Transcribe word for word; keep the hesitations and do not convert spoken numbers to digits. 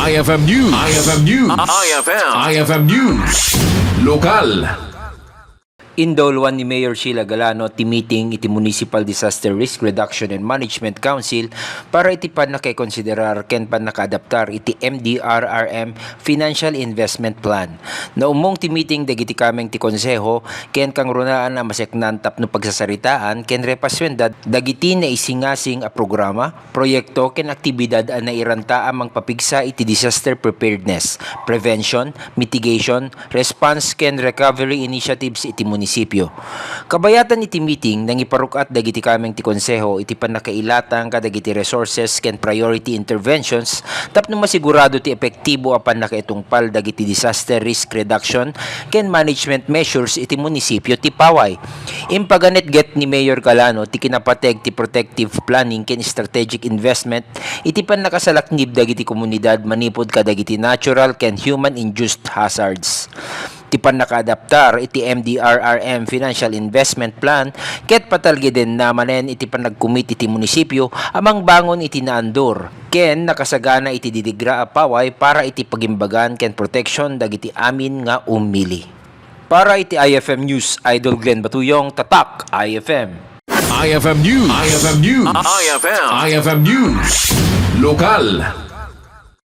I F M News. I F M News. I F M. I F M News. Lokal. Indawluan ni Mayor Sheila Galano ti meeting iti Municipal Disaster Risk Reduction and Management Council para iti pannakaikonsiderar ken pannakaadaptar iti M D R R M Financial Investment Plan. Naumong ti meeting dagiti kameng ti konseho ken kangrunaan a maseknan tapno pagsasaritaan ken repasuenda dagiti naisingasing a programa, proyekto ken aktibidad a nairanta a mangpapigsa iti disaster preparedness, prevention, mitigation, response ken recovery initiatives iti munisipio. Kabayatan iti meeting, nangiparuk-at dagiti kameng ti konseho iti pannakailatang kadagiti resources ken priority interventions tapno masigurado ti epektibo a pannakaitungpal dagiti disaster risk reduction ken management measures iti munisipio ti Paway. Impaganetget ni Mayor Galano ti kinapateg ti protective planning ken strategic investment iti pannakasalaknib dagiti komunidad manipud kadagiti natural ken human-induced hazards. Ti pannakaadaptar iti M D R R M Financial Investment Plan ket patalgidenna manen iti panagkumit iti munisipio a mangbangon iti naandur ken nakasagana iti didigra a paway para iti pagimbagan ken proteksyon dagiti amin nga umili. Para iti I F M News, Idol Glenn Batuyong, Tatak I F M. I F M News. I F M News. I F M. I F M News. Lokal.